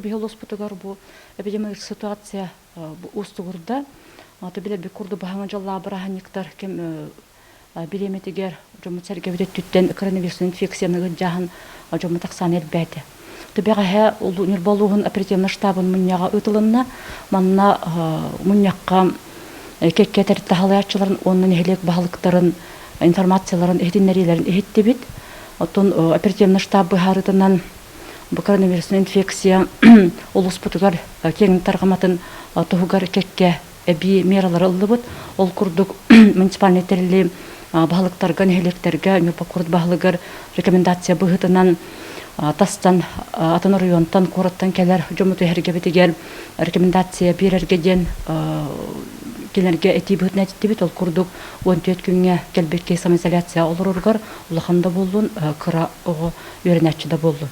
Биһи улууспутугар бу эпидемиологическай ситуация уустугурда. Билэрбит курдук баһаҥа дьоллоох бырааһынньыктар кэм бириэмэтигэр дьоммут-сэргэбит өттүттэн коронавирусный инфекцияны ыдьааһын дьоммут ахсаана элбээтэ. Түбэҕэһэ Ньурба улууһун оперативнай штабын мунньаҕа ыытылынна. Манна мунньахха кэккэ тэрилтэ салайааччыларын уонна нэһилиэк баһылыктарын информацияларын иһитиннэриилэрин иһиттибит. Оттон оперативнай штаб быһаарыытынан бу коронавирусная инфекция улууспутугар киэҥ тарҕаматын туһугар кэккэ эбии мералары ыллыбыт. Ол курдук муниципальнай тэрили баһылыктарга, нэһилиэктэргэ Ньурба куорат баһылыгар рекомендация быһыытынан тастан атын оройуонтан, куораттан кэлэр дьоммут түһэргэбитигэр рекомендация биэрэргэ диэн кинилэргэ этии быһыытынан этиттибит. Ол курдук 14 күҥҥэ кэлбит киһи самоизоляция олороругар улахан да буоллун, кыра оҕо үөрэнээччи да буоллун.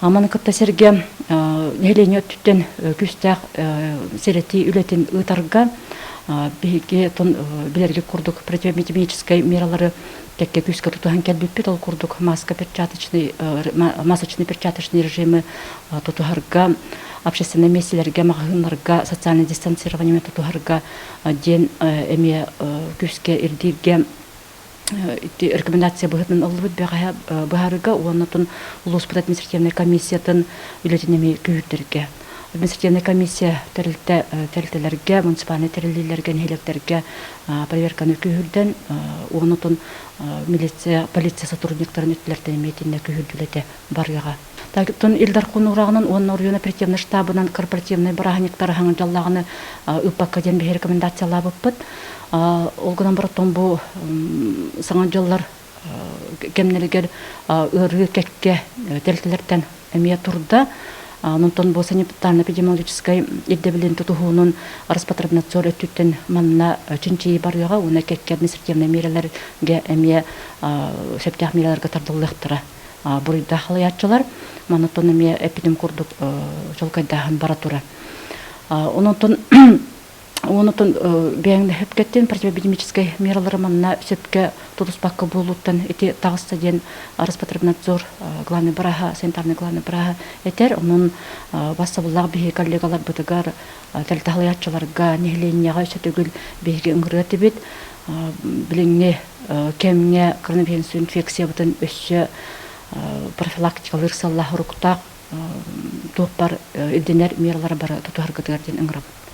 Маны кытта сэргэ нэһилиэнньэ өттүттэн күүстээх сэрэтии үлэтин ыытарга биһиги билэргэ курдук противоэпидемическай мералары кэккэ күүскэ тутуһан кэлбиппит. Ол курдук маска перчаточный, масочный перчаточный режимы тутуһарга, общественнай миэстэлэргэ, маҕаһыыннарга социальное дистанцирование тутуһарга диэн эмиэ күүскэ ирдииргэ ити рекомендация быһыытынан ыллыбыт бэҕэһээ быһаарыыга уонна отун улууспут административнай комиссиятын үлэтин эмиэ күүһүрдэргэ. Административнай комиссия тэрилтэ тэрилтэлэргэ, муниципальнай тэриллиилэргэ, нэһилиэктэргэ проверканы күүһүрдэн уонна отун милиция, полиция сотрудниктарын өттүлэртэн эмиэ итиннэ күүһүрдүүлэтэ барыаҕа. Тон Ил Дархан уурааҕынан уонна оройуон оперативнай штабынан корпоративнай бырааһынньыктары хаҥан дьаллааҕыны ыыппакка диэн биһи рекомендациялаабыппыт. Ол гынан баран бу саҥа дьыллар кэмнэригэр ыарыы кэккэ тэрилтэлэртэн эмиэ турда. Онтон бу санитарно-эпидемиологическай ирдэбилин тутуһуунун Роспотребнадзор өттүттэн манна чинчийии барыаҕа уонна кэккэ административнай миэрэлэргэ эмиэ сөптөөх миэрэлэргэ тардыллыахтара. Буруйдаах халайааччылар маннаттан эмиэ эппитим курдук чолкайдааһын бара турар. Онон Онутун бэйэҥ сөпкөттүн противоэпидемическай мералары манна сөпкө тутуспакка буолууттан ити таҕыста диэн Роспотребнадзор главный бырааһа, санитарный главный бырааһа этэр. Онон бассабыллаах биһиги коллегаларбытыгар, тэрилтэ салайааччыларга, нэһилиэнньэҕэ өссө төгүл биһиги ыҥырыа этибит. Билиҥҥи кэмҥэ коронавирус инфекциябытын өссө профилактикалыыр сыаллаах уруктаах туох бар ирдэнэр мералары бары тутуһаргытыгар диэн ыҥырабын.